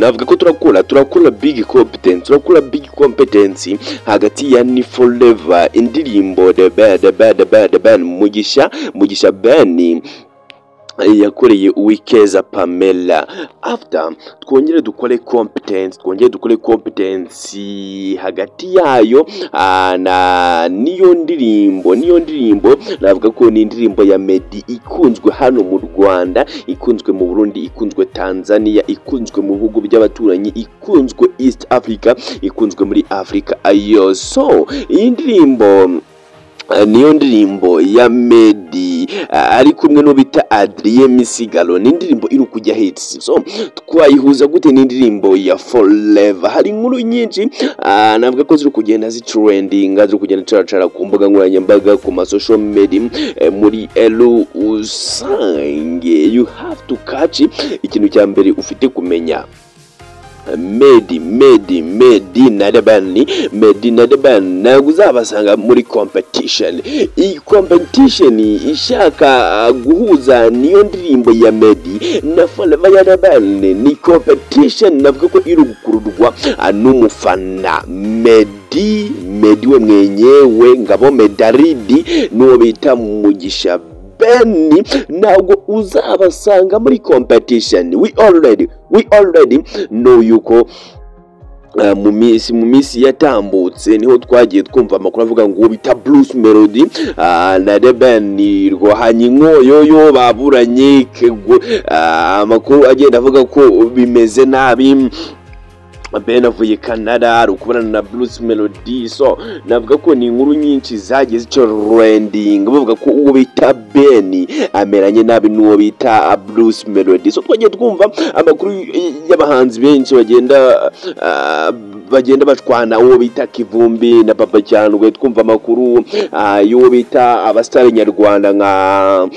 Navuga ko turakora big competence, turakora big competence hagati ya Ni Forever, indirimbo The Ben, The Ben, The Ben, The Ben, Mugisha Ben yakoreye Uwicyeza Pamela. After twongere dukore competence, twongere dukore competence hagati yayo na niyo ndirimbo. Navuga ko ni indirimbo ya Meddy ikunzwe hano mu Rwanda, ikunzwe mu Burundi, ikunzwe Tanzania, ikunzwe mu bihugu by'abaturanyi, ikunzwe East Africa, ikunzwe muri Africa ayo. So iyi ndirimbo, niyo ndirimbo ya Meddy ari kumwe n'uwo bita Adrien Misigaro, ni indirimbo iri kujya hits. So twayihuza gute n'indirimbo ya Forever? Hari inkuru nyinshi, navuga ko ziri kugenda zitrendinga, ziri kugenda caracara ku mbuga nkoranyambaga, ku ma social media, muri rusange. You have to catch. Ikintu cya mbere ufite kumenya, Meddy, Meddy, Meddy na The Ben, Meddy na The Ben ntabwo uzabasanga muri competition. Iyi competition ishaka guhuza niyo ndirimbo ya Meddy na Forever ya The Ben ni competition navuga ko iri gukururwa n'umufana Meddy, Meddy we mwenyewe, Ngabo Medaridi, n'uwo bita Mugisha Ben. Ntabwo uzabasanga muri competition. We already know yuko mu minsi yatambutse niho twagiye twumva amakuru avuga ngo bita Bruce Melody na The Ben rwahanye inkoyoyo, baburanye, amakuru agenda avuga ko bimeze nabi. Ben avuye Canada ari kubonana na Bruce Melody. So navuga ko ni inkuru nyinshi zagiye zitrending, bavuga ko uwo bita Ben ameranye nabi n'uwo bita Bruce Melody. So twagiye twumva amakuru y'abahanzi benshi bagenda bashwana, uwo bita Kivumbi na Papa Cyangwe. Twumva amakuru y'uwo bita abasitari nyarwanda nka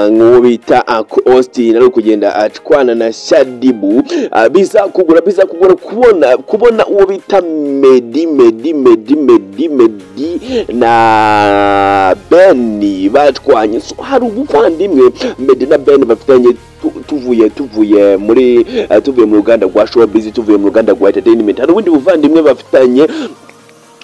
nk'uwo bita Uncle Austin ari kugenda atwana na Shaddyboo. Biza kugura kubona uwo bita Meddy, Meddy, Meddy, Meddy, Meddy na Ben batwanye. So hari ubuvandimwe Meddy na Ben bafitanye. Tuvuye mu ruganda rwa showbiz, tuvuye mu ruganda rwa entertainment, hari ubundi buvandimwe bafitanye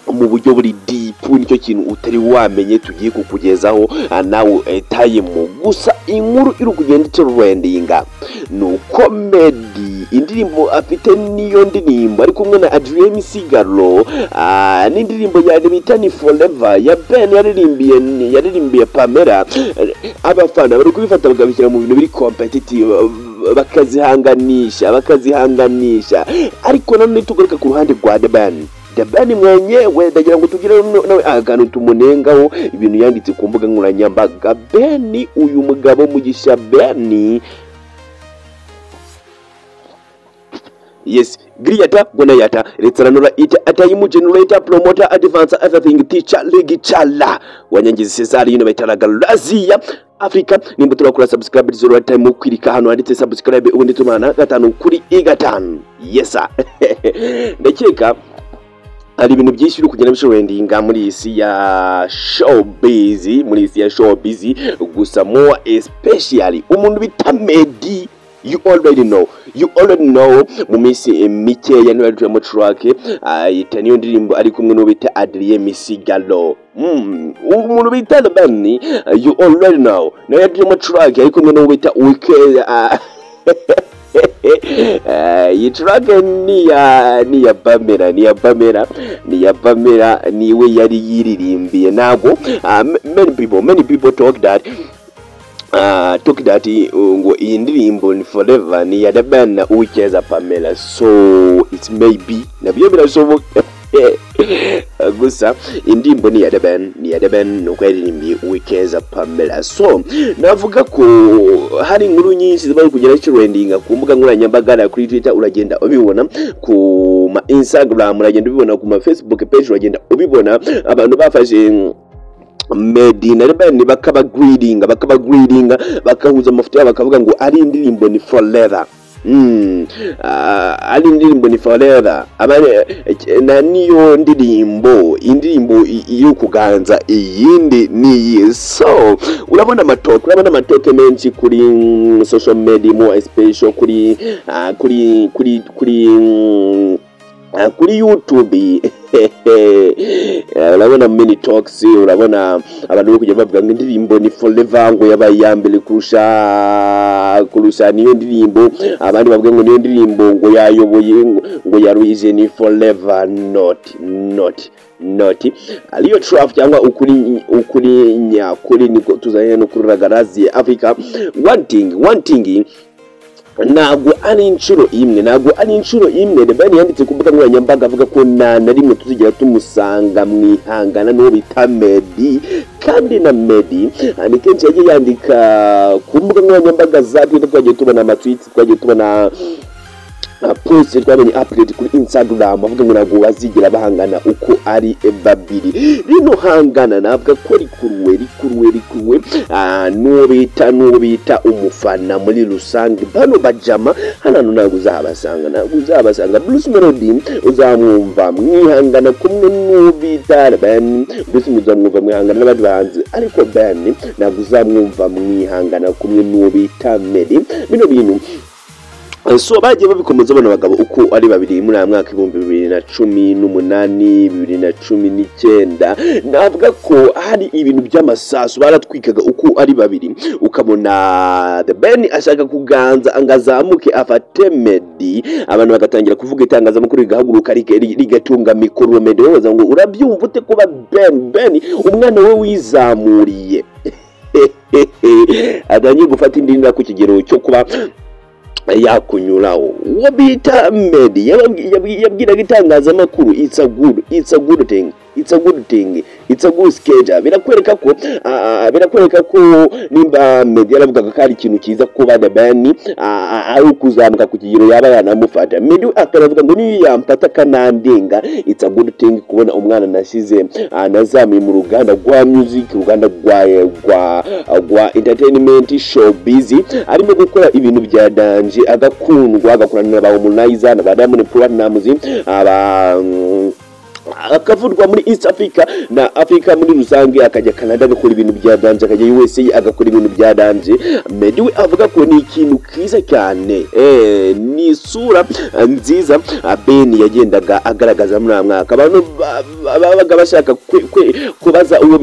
mu buryo buri deep. Nicyo kintu utari wamenye tugiye kukugezaho nawe time. Gusa inkuru iri kugenda itrendinga ni uko Meddy indirimbo afite, niyo ndirimbo ari kumwe na Adrien Misigaro, n'indirimbo ya bita Ni Forever ya Ben yaririmbiye Pamela, abafana bari kubifata bakabishyira mu bintu biri competitive, bakazihanganisha. Ariko nanone tugaruka ku ruhande rwa The Ben, The Ben mwenyewe, ndagira ngo tugire nawe akantu tumunengaho, ibintu yanditse ku mbuga nkoranyambaga. Ben, uyu mugabo Mugisha Ben. Yes, Griyata, Gonayata, Retsaranura ita atayimu generator, promoter, advancer, everything, teacher, ligichala. Wanyangizi Cesar, yino baitaraga Razia Africa. Nimba turakora subscribe, zero time ukwirika hano handitse subscribe, ubundi tumana gatanu kuri igatanu. Yes sir. Ndakeka hari ibintu byinshi biri kugenda bitrendinga muri iyi si ya showbiz, muri iyi si ya showbiz. Gusa more especially umuntu bita Meddy, you already know, you already know, mu minsi mikeya niwe yatuyemo track ayita niyo ndirimbo ari kumwe n'uwo bita Adrien Misigalo. Umuntu bita The Ben, you already know, nawe yatuyemo track ari kumwe n'uwo bita Uwikeza. Iyi track ni ya Pamela, ni ya Pamela, ni ya Pamela, niwe yari yiririmbiye. Ntabwo many people talk that ngo iyi ndirimbo Ni Forever ni ya The Ben na Uwicyeza Pamela. So it may be, nabyo birashoboka. Gusa indirimbo ni ya The Ben, ni ya The Ben, nuko yaririmbiye Uwicyeza Pamela. So navuga ko hari inkuru nyinshi ziba kugenda trendinga ku mbuga nkoranyambaga na kuri Twitter uragenda ubibona, ku ma Instagram uragenda ubibona, ku ma Facebook page uragenda ubibona, abantu bafashe Meddy na Ben bakabagwiringa, bakahuza amafoto yabo, bakavuga ngo ari indirimbo Ni Forever. Ari indirimbo ni Forever, na niyo ndirimbo, indirimbo yo kuganza iyindi niyi. So urabona amatoke menshi kuri social media, more especially kuri ah, kuri kuri kuri mm, ah, kuri YouTube. Urabona many talks, urabona abantu bari kujya bavuga ngo indirimbo ni Forever, ngo yabaye iya mbere kurusha niyo ndirimbo. Abandi bavuga ngo niyo ndirimbo ngo yayoboye, ngo yaruhije ni Forever. Not, not, not ariyo truth cyangwa ukuri nyakuri niko tuzanye no kuri Ragarazi Africa. One thing, ntabwo ari inshuro imwe, ntabwo ari inshuro imwe The Ben yanditse ku mbuga nkoranyambaga avuga ko nta na rimwe tuzigera tumusanga mu ihangana n'uwo bita Meddy. Kandi na Meddy ni kenshi yagiye yandika ku mbuga nkoranyambaga za Twitter. Twagiye tubona amatweets, twagiye tubona post, twabonye update kuri Instagram avuga ngo ntabwo bazigera bahangana uko ari babiri. Rino hangana navuga ko rikuruwe n'uwo bita umufana muri rusange. Bano bajama hano ntabwo uzahabasanga. Bruce Melody uzamwumva mwihangana kumwe n'uwo bita Ben. Bruce Melody uzamwumva mwihangana n'abandi bahanzi, ariko Ben ntabwo uzamwumva mwihangana kumwe n'uwo bita Meddy. Bino bintu so bagiye babikomeza bano bagabo uko ari babiri muri aya mwaka 2018, 2019. Navuga ko hari ibintu by'amasasu baratwikaga uko ari babiri, ukabona The Ben ashaka kuganza ngo azamuke afate Meddy, abantu bagatangira kuvuga, itangazamakuru rigahaguruka rigatunga mikoro Meddy, babaza ngo urabyumva ute kuba Ben umwana we wizamuriye atangiye gufata indi ntera ku kigero cyo kuba yakunyuraho? Uwo bita Meddy yabwiraga itangazamakuru, "It's a good thing, it's a good thing, it's a good schedule." Birakwereka ko nimba Meddy yaravugaga ko ari ikintu cyiza kuba The Ben ari ukuzamuka ku kigero yaba yanamufata, Meddy akanavuga ngo niyo yamfata akanandinga, it's a good thing kubona umwana nashyize, nazamuye mu ruganda rwa music, uruganda rwa entertainment, showbiz, arimo gukora ibintu bya danger, agakundwa, agakorana na ba Harmonize na ba Diamond Platnumz, aba akavurwa muri East Africa na Africa muri rusange, akajya Canada agakora ibintu bya danger, akajya USA agakora ibintu bya danger. Meddy we avuga ko ni ikintu kiza cyane, ni isura nziza Ben yagendaga agaragaza muri aya mwaka. Abantu babaga bashaka kubaza uwo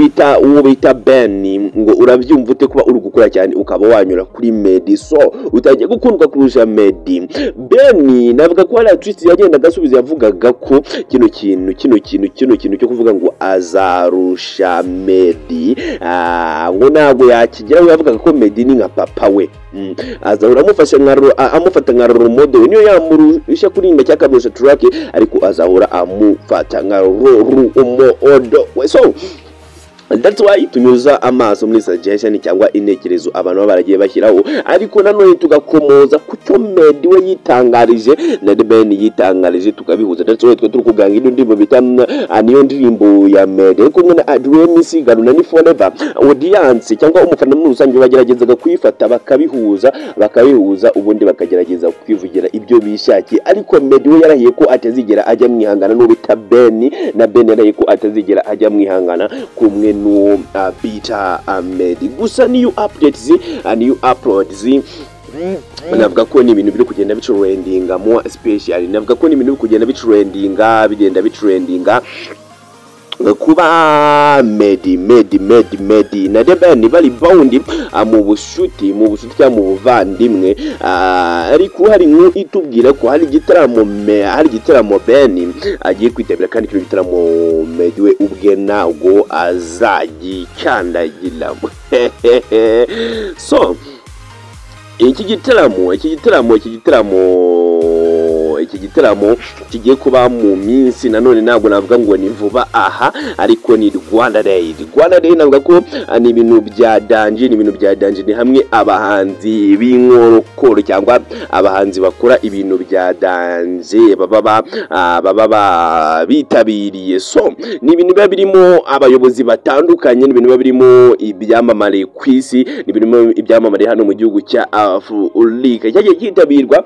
bita Ben ngo urabyumva ute kuba uri gukora cyane ukaba wanyura kuri Meddy, so utangiye gukundwa kurusha Meddy? Ben navuga ko hari twist yagendaga asubiza, yavugaga ko kino kintu cyo kuvuga ngo azarusha Meddy, ngo ntabwo yakigeraho. Yavugaga ko Meddy ni nka papa we, azahora amufasha nka amufata nka role model, niyo yamurusha kuririmba cyangwa akamurusha track, ariko azahora amufata nka role model we. So that's why tunyuza amaso muri suggestion cyangwa intekerezo abantu baba baragiye bashyiraho, ariko nanone tugakomoza ku cyo Meddy we yitangarije na The Ben yitangarije, tukabihuza. That's why twe turi kuganga ino ndirimbo bita niyo ndirimbo ya Meddy ari kumwe na Adrien Misigaro na ni Forever. Audience cyangwa umufana muri rusange bageragezaga kuyifata bakabihuza, ubundi bakagerageza kwivugira ibyo bishakiye. Ariko Meddy we yarahiye ko atazigera ajya mwihangana n'uwo bita Ben, na Ben yarahiye ko atazigera ajya mwihangana kumwe n'uwo bita Meddy. Gusa new updates, new uploads, navuga ko ni ibintu biri kugenda bitrendinga, more especially navuga ko ni ibintu biri kugenda bitrendinga, bigenda bitrendinga, kuba Meddy na The Ben bari bound mu bushuti cyangwa mu buvandimwe. Ariko hari inkuru itubwira ko hari igitaramo Ben agiye kwitabira, kandi kino gitaramo Meddy we ubwe ntabwo azagikandagiramo. So iki gitaramo iki gitaramo iki gitaramo iki igitaramo kigiye kuba mu minsi, nanone ntabwo navuga ngo ni vuba aha, ariko ni Rwanda Day. Rwanda Day navuga ko ni ibintu bya danger, ni ibintu bya danger, ni hamwe abahanzi b'inkorokoro cyangwa abahanzi bakora ibintu bya danger baba bitabiriye. So ni ibintu biba birimo abayobozi batandukanye, ni ibintu biba birimo ibyamamare ku isi, ni ibintu ibyamamare hano mu gihugu cya Afurika. Cyagiye cyitabirwa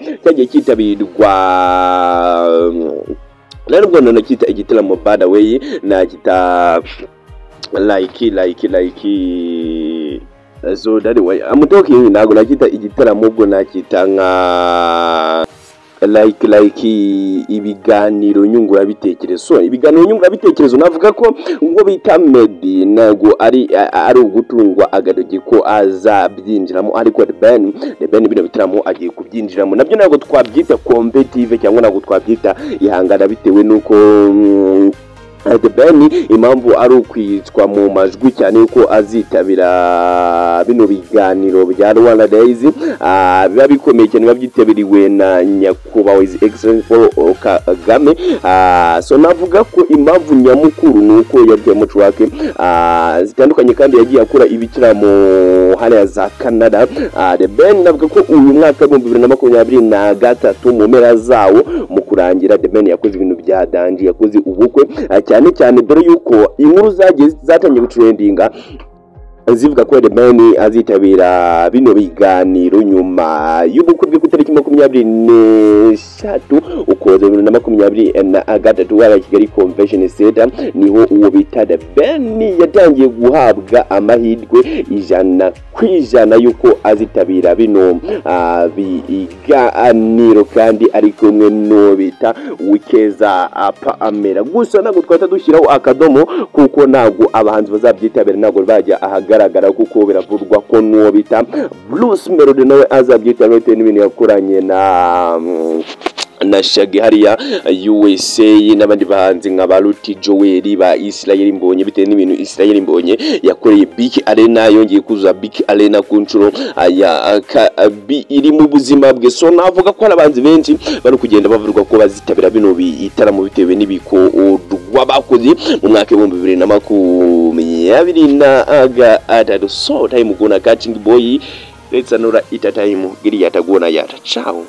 rero, ubwo nakita igitaramo, by the way, nakita like, so that way I'm talking, ntabwo nakita igitaramo, ubwo nakita nka like ibiganiro nyungurabitekerezo. So ibiganiro nyungurabitekerezo, navuga ko ngo bita Meddy ntabwo ari ugutungwa agatoki ko azabyinjiramo, ariko The Ben bino bitaramo agiye kubyinjiramo. Nabyo ntabwo twabyita competitive cyangwa ntabwo twabyita ihangana, bitewe n'uko The Ben impamvu ari ukwicwa mu majwi cyane yuko azitabira bino biganiro bya Rwanda Days, biba bikomeye cyane, biba byitabiriwe na nyakubahwa His Excellency Paul Kagame. So navuga ko impamvu nyamukuru ni uko yabwiye track zitandukanye kandi yagiye akora ibitaramo hariya za Canada. The Ben navuga ko uyu mwaka wa 2023 mu mpera zawo, mu kurangira, The Ben yakoze ibintu bya danger, yakoze ubukwe, cyane cyane dore yuko inkuru zagiye zatangiye gutrendinga zivuga ko The Ben azitabira bino biganiro nyuma y'ubukwe bwe ku itariki 23 Ukuboza 2023 wa Kigali Convention Center. Niho uwo bita The Ben yatangiye guhabwa amahirwe 100% y'uko azitabira bino biganiro, kandi ari kumwe n'uwo bita Wikeza Pamela. Gusa ntabwo twahita dushyiraho akadomo, kuko ntabwo abahanzi bazabyitabira ntabwo bajya ahagaragara, kuko biravurwa ko n'uwo bita Bruce Melody nawe azabyitabira bitewe n'ibintu yakoranye na Shaggy hariya USA, n'abandi bahanzi nka ba Ruti Joel, ba Israel Mbonye, bitewe n'ibintu Israel Mbonye yakoreye BK Arena, yongeye kuzuza BK Arena ku nshuro ya iri mu buzima bwe. So navuga ko hari abahanzi benshi bari kugenda bavurwa ko bazitabira bino bitaramo bitewe n'ibikorwa bakoze mu mwaka wa 2023. So time gonna catching boy, let's anora ita time giri yatagona yata. Ciao.